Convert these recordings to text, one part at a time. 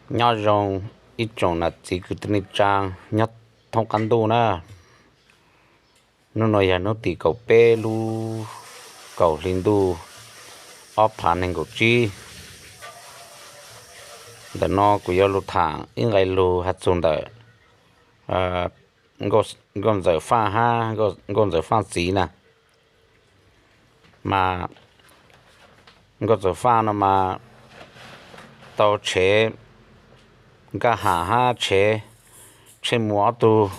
Nyob zoo ib tsoom nam txiv kwv tij neej tsaa nyob thoob qab ntuj na. Hnub no yog hnub tim kaum peb lub kaum hli ntuj ob phav nees nkaum tsib. Ntawm no kuv yuav lug thaam ib nqe lug has txug ntawm Nkauj Ntxawm Faaj hab Nkauj Ntxawm Faaj txiv na. Mas Nkauj Ntxawm Faaj no mas tau tshev nkaj ham hab tshev Tsheej Muas ob tug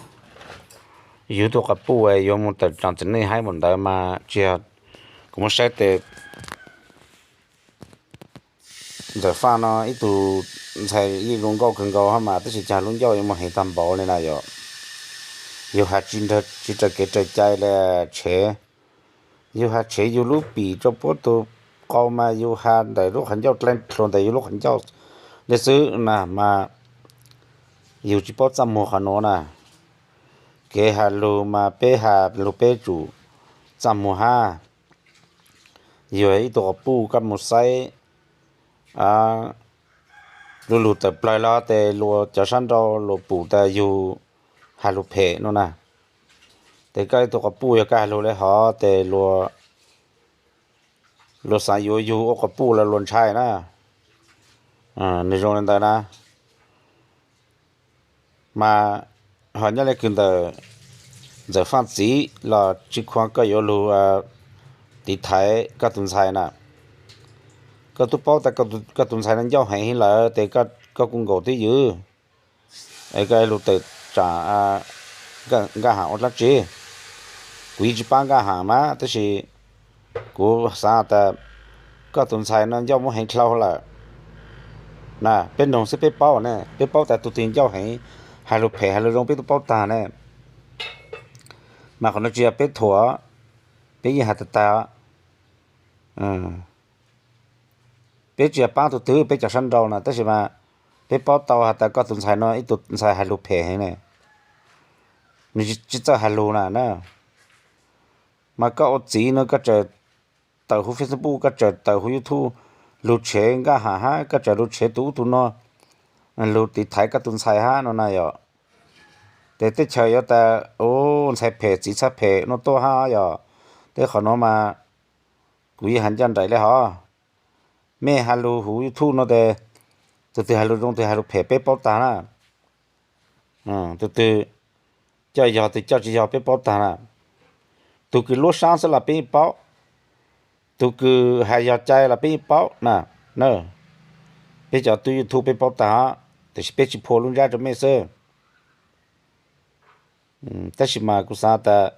yug tug quas puj yuav moog tawm tsaam txiv neej haib npaum ntawd mas tsis yog, kuv muab saib tes Ntxawm Faaj no ib tug ntxhais yeej zoo nkauj kawg nkaus hab mas tab sis cas lub ncauj yuav muaj heev tag npaum le na yom. Yug has tsis raws kev raws cai le, tshev, yug has tshev yug lub pim rua puab tug qau mas yug has ntawm lub qhov ncauj dlai dlua ntawm yug lub qhov ncauj le xwb na mas yug tsis paub txaj muag qhov nuav na. Kev has lug mas peb has lug peb tsum txaj muag hab. Yug ib tug quas puj koj moog saib lub lug tawm plawg los tes luas cov sab nrau luas pum tas yug has lug phem no na. Tes koj ib tug quas puj yog koj has lug le hov tes luas xaav yuav yug ua quas puj los luas ntshai na. Nwg zoo le ntawd na. Mas ho nyob le kws ntawm Ntxawm Faaj txiv los tsis khuam koj yuav lug tiv thaiv koj tug ntxhais na. Koj tub paub tas koj tug ntxhais no ncauj heev lawm tes koj kuj nkaum twb ywm es koj lug tawm tsaam nkaj ham ua dlaab tsi. Kuv yeej tsis paab nkaj ham mas tab sis kuv xaav tas koj tug ntxhais no ncauj muab heev dlhau lawm na. Peb noog xwb peb paub ne, peb paub tas tug twg ncauj heev, has lug phem has lug zoo peb tub paub tag ne. Mas qhov no tsis yog peb thuam, peb yeej has tag tag. Peb tsis yog paab tug twg, peb cov sab nrau na tab sis mas peb paub tau has tas koj tug ntxhais no ib tug ntxhais has lug phem heev ne, nwg tsis txawj has lug na na. Mas koj ua txiv no koj tsaam tawm huv Facebook, koj tsaam tawm huv YouTube, lug tshev nkaj ham hab koj tsaam lug tshev tug ub tug no, lug tiv thaiv koj tug ntxhais hab no na yom. Tes teb chaws yuav tas ntxhais phem txiv txhab phem nuav tuaj hab yom. Tej qhov nuav mas kuv yeej has ncaj nraim le hov. Mej has lug huv YouTube no tes tug twg has lug zoo tug has lug phem peb paub tag na. Tug twg coj yog tug coj tsis yog peb paub tag na. Tug kws luab sab xwb los peb yeej paub, tug kws has yog cai los peb yeej paub na. Peb cov tub YouTube peb paub tag, tab sis peb tsis phua lub ntsab rua mej xwb. Tab sis mas kuv xaav tas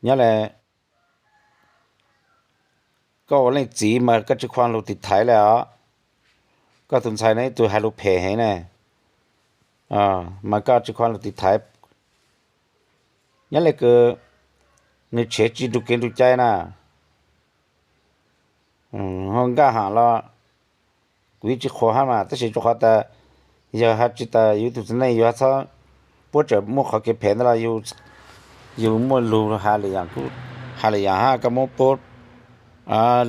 nyob le koj ua leej txiv mas koj tsis khuam lug tiv thaiv le os. Koj tug ntxhais no ib tug has lug phem heev ne, mas koj tsis khuam lug tiv thaiv. Nyob le kws nwg tshev tsis nrug kev nrug cai na, ho nkaj ham los kuv yeej tsis qhuas hab mas tab sis rua qhov tas yog has tsis tas yug tug txiv neej yug has txhob, puab tseem muaj qhov kev phem ntawd los yug muaj lug has le yaam hab koj muab puab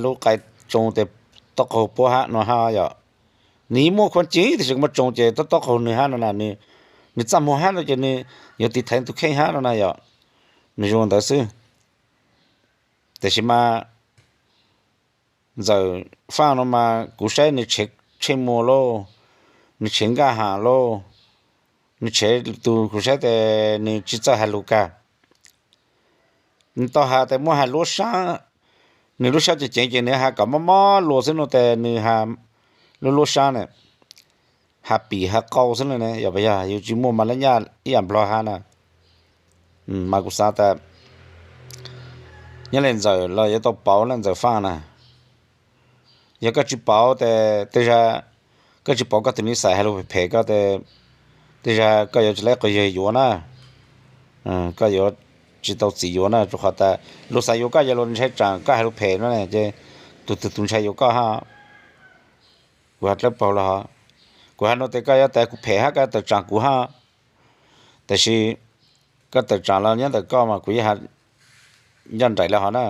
lub qai tsoo tes tob qaug puab hab no hab yom. Nwg muaj khuam ceev tab sis muaj tsoo ces tob tob qaug nwg hab no na, nwg txaj muag hab no ces nwg yuav tiv thaiv tug kheej hab no na yom. Nwg zoo ntawd xwb. Tab sis mas Ntxawm Faaj no mas kuv saib nwg tshev Tsheej Muas lauj, nwg tshev nkaj ham lauj, nwg tshev tug kuv saib tes nwg tsis txawj has lug kag. Nwg tau has tes muab has luab sab, nwg lub sab ceev ceev ces nwg has kom mob mob luas xwb no tes nwg has lub luab sab na, has pim has qau xwb na, yog puas yog? Yus tsis muaj mas lab nyaj ib yam nplog has na. Mas kuv xav tas nyob le Ntxawm los yuav tau pauv na, Ntxawm Faaj na. Yog koj tsis pauv tes tej zag, koj tsis pauv koj tus nij xais has lug phem phem koj, tej zag koj yuav tsis laib quas yawg yuav na. Koj yuav tsis tau txiv yuav na, rua qhov tas luag xav yuav koj yog luag ntshai tsam koj has lug phem no ces tus twg tus ntshai yuav koj hab. Kuv has dlawb paug los, kuv has no tes koj yuav tas kuv phem hab koj tawm tsam kuv hab. Tab sis koj tawm tsam los nyob ntawm koj mas kuv yeej has ncaj nraim le hov na.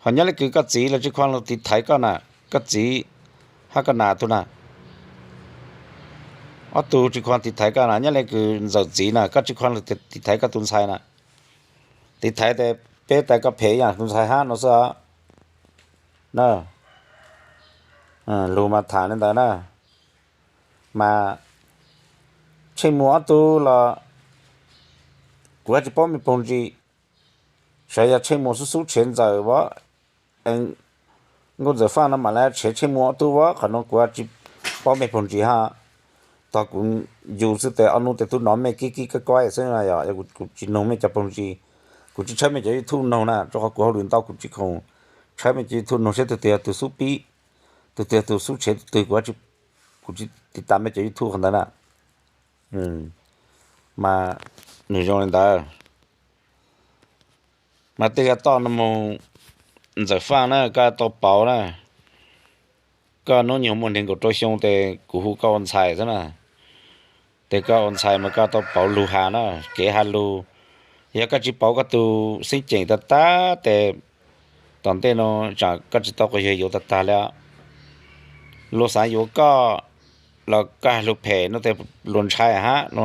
Ho nyob le kws koj txiv los tsis khuam lug tiv thaiv koj na, koj txiv hab koj nam tug na, Ob tug tsis khuam tiv thaiv koj na, nyob li kws ntxawm txiv na, koj tsis khuam tiv thaiv koj tus ntxhais na. Tiv thaiv tes peb tas koj phem ib yam tus ntxhais hab no xwb os. Na, lug mas tham li ntawd na. Mas Tsheej Muas ob tug los kuv hab tsis paub me paug ntsis, sav yog Tsheej Muas xub xub tshev ntxawm as, Nkauj Ntxawm Faaj no mam li tshev Tsheej Muas ob tug as, qhov no kuv tsis paub me paug ntsis hab. Tog kuv yug xwb tes ob nub tes tub nov mej kib kib kab kob xwb, yog kuv tsis noog mej cov paug ntsis, kuv tsis tshawb mej cov YouTube noog na, rua qhov kuv hauj lwm ntau kuv tsis khoom tshawb mej cov YouTube noog seb tug twg yog tug xub pib, tug twg yog tug xub tshev, tug twg kuv, kuv tsis tiv tas mej cov YouTube qhov ntawd na. Mas nws zoo li ntawd. Mas tej zag toj no moog, Ntxawm Faaj na, koj tau pauv na, koj nub nyuag muaj neeg nkaum rau xyoo tes kuv hu koj ua ntxhais xwb na. Tes koj ua ntxhais mas koj tau pauv lug has na, kev has lug. Yog koj tsis pauv koj tus xeeb ceem tag tag tes tom ntej no tsam koj tsis tau quas yawg yuav tag tag li. Luag xav yuav koj los koj has lug phem no tes luag ntshai hab no.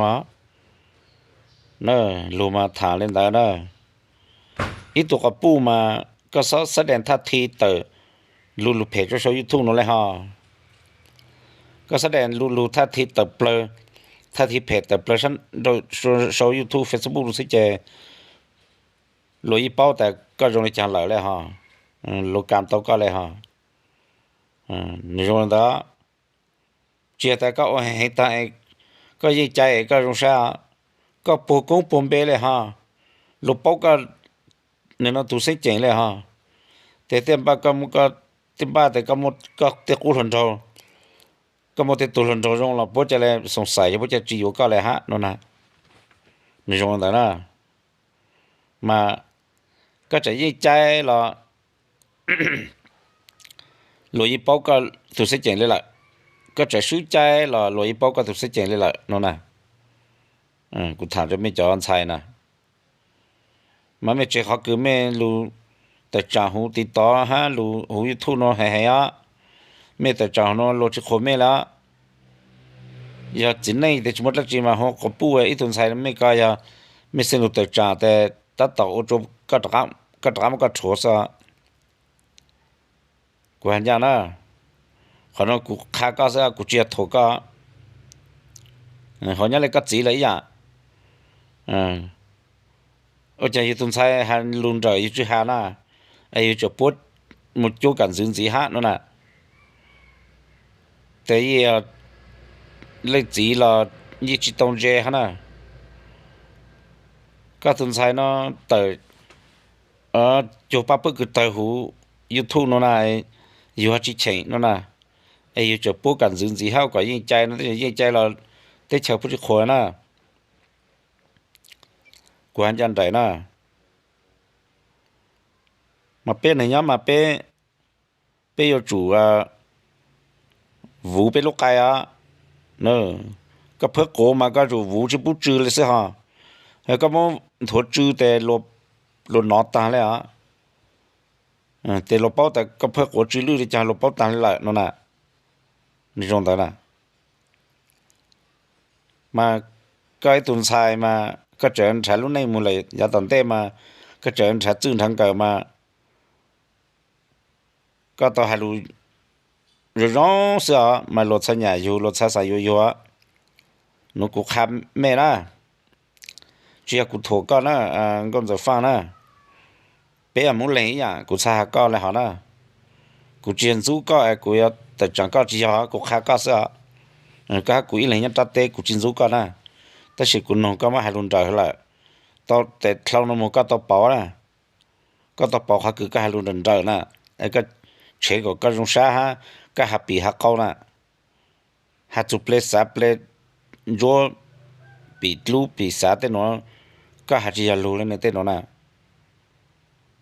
Na, lug mas tham li ntawd na. Ib tug quas puj mas koj xab dees thaj thi tawm lug lug phem rua sau YouTube no le ho. Koj xab dees lug lug thaj thi tawm plawg, thaj thi phem tawm plawg sau YouTube, Facebook lug xwb ces luag yeej paub tas koj zoo li caag lawm le ho. Luag kam tau koj le ho. Nws zoo li ntawd. Tsis tas koj ua heev tag, koj yeej cai es koj zoo sab, koj puag koob puag npe le ho, luag paub koj nws no tus xeeb ceem le ho. Tes tej npaj koj, tej npaj tes koj muaj koj tej qub hluas nraug, koj muaj tej tug hluas nraug zoo los puab ca le xoom xais, yog puab ca tsis yuav koj le hab no na. Nws zoo li ntawd na. Mas koj tseem yeej cai los luag yeej paub koj tus xeeb ceem li lawm. Koj tseem swb cai los luag yeej paub koj tus xeeb ceem li lawm no na. Kuv tham rua mej cov ntxhais na, mas mej tseg qhov kws mej lug tawm tsaam huv TikTok hab lug huv YouTube no heev heev os. Mej tawm tsaam huv no luag tsis qhuas mej le os. Yog txiv neej tes tsis muaj dlaab tsi mas hu quas puj ib tug ntxhais mej ko yog mej xeeb lug tawm tsaam tes tab tom ua rua koj rov qab muab koj rhuav xwb. Kuv has ncaj na, qhov no kuv qha koj xwb, kuv tsis yog thuam koj. Hos nyob li koj txiv lawm ib yam, ua caag yug tug ntxhais has lug nrawm yug tsis has na, es yug tseem puab mus cuab kam ntxwv ntxiv hab no na. Tes yeej leej txiv los yeej tsis tau ntse hab na. Koj tus ntxhais no tawm cuag pab pawg kws tawg huv YouTube no na, yug ho tsis cheem no na, es yug tseem puab kam ntxwv ntxiv hab kom yeej cai no, yeej cai los teb chaws puab tsis qhuas na. Kuv has ncaj nraim na, mas peb neeg nyob mas peb, peb yuav tsum vuv peb lub qai os. Koj phawb quav mas koj tsum vuv tsi pub tsw li xwb ho. Koj muab nthuav tsw tes luag nov taag le os. Tes luag paub tas koj phawb quav tsw lwj li cas luag paub taag le lawm no na. Nws zoo ntawd na. Mas koj ib tug ntxhais mas koj tseem nrhav lub neej mus lawm, yav tom ntej mas koj tseem nrhav txwj nrhav nkawm mas koj tau has lug zoo zoo xwb os, mas luag txhaj nyam yug, luag txhaj xav yuav yug. Nuav kuv qha mej na, tsis yog kuv thuam koj na, Nkauj Ntxawm Faaj na. Peb yog Hmoob Leeg ib yam, kuv txhaj has koj le hov na. Kuv tsis yog ntxub koj es kuv yuav tawm tsaam koj, tsis yog, kuv qha koj xwb os. Koj hab kuv ib leeg nyob rab teb, kuv tsis ntxub koj na, tab sis kuv noog koj muab has lug nrawm lawm. Tau tes dlhau no mus koj tau pauv na, koj tau pauv qhov kws koj has lug nrawm nrawm na, es koj tshev kom koj zoo sab hab koj has pim has qau na. Has txug ple xav ple ntsuab, pim dlub pim xav tej nuav, koj has tsis yog lug le tej nuav na.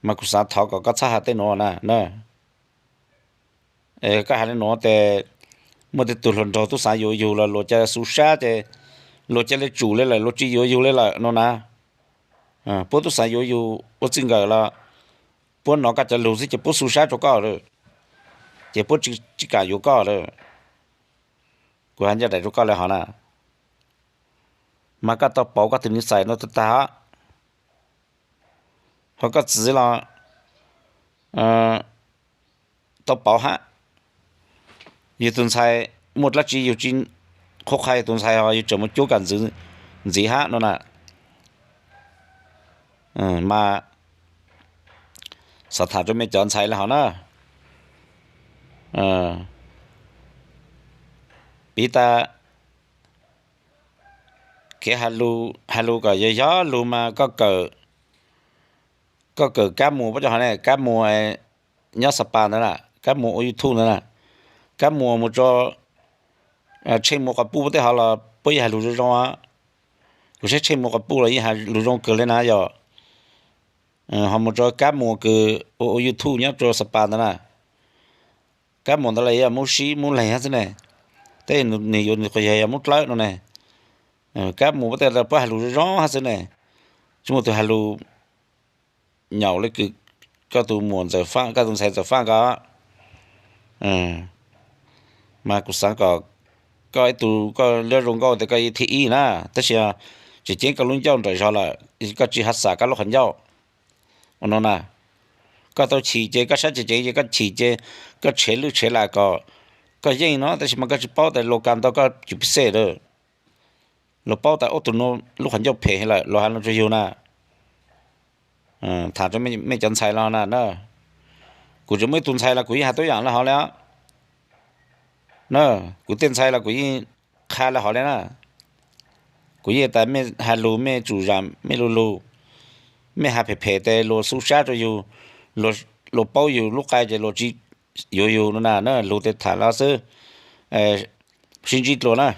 Mas kuv xav thov kom koj txhob has tej nuav na. Koj has le nuav tes muaj tej tug hluas nraug tub xaav yuav yug los luag ca xu sab ces luag ca le tsum le lawm, luag tsis yuav yug le lawm no na. Puab tub xaav yuav yug ua txij nkawm los puab nov koj cov lug xwb ces puab xu sab rua koj lawm, ces puab tsis kam yuav koj lawm. Kuv has ncaj nraim rua koj le hov na. Mas koj tau pauv koj tus niv xais no tag tag hab, ho koj txiv los tau pauv hab. Yus tus ntxhais muaj dlaab tsi yus tsi qhuab qha yus tus ntxhais ho yus tseem mus cuab kam ntxiv hab no na. Mas xav tham rua mej cov ntxhais le hov na, piv tas kev has lug kom yog yog lug mas koj kawm Kab Muas puab cov hov ne, Kab Muas nyob Sapa ntawd na, Kab Muas ua YouTube ntawd na, Kab Muas mus rua Tsheej Muas Quas Puj puab tej hov los puab yeej has lug zoo zoo. Kuv saib Tsheej Muas Quas Puj los yeej has lug zoo kawg le na yog. Ho mus rua Kab Muas kws ua ua YouTube nyob rua Sapa ntawd na, Kab Muas ntawd los yog Moob Sib Moob Leeg hab xwb ne, tej nwg yuav nwg qhov yog yog Moob Dlawb no ne. Kab Muas puab tej puab has lug zoo zoo hab xwb ne, tsi muaj tug has lug nyaum le kws koj tus muam Ntxawm Faaj, koj tus ntxhais Ntxawm Faaj ko. Mas kuv xaav kom koj ib tug koj lub zoo nkauj tes koj thib ib na, tab sis tseem ceeb koj lub ncauj nrawm zog lawm, koj tsi hav xam koj lub qhov ncauj. Ua no na, koj tau chim ces koj sab cev ceev ces koj chim ces koj tshev lwj tshev lam kom koj yeej no, tab sis mas koj tsi paub tas luas kas ntau koj cus pib xej lawm. Luas paub tas ub tug nuav lub qhov ncauj phem lawm luas has lug rua yug na. Tham rua mej cov ntxhais los na, kuv tseem muaj ib tug ntxhais los kuv yeej has tuab yaam le hov le. Na, kuv tej ntxhais los kuv yeej qha le hov le na. Kuv yeej tas mej has lug mej tsum zam mej lug lug, mej has phem phem tes luas xub sab rua yug, luas paub yug lub qai ces luas tsi yuav yug no na, lug tes tham los xwb. Sib ntsib dlua na.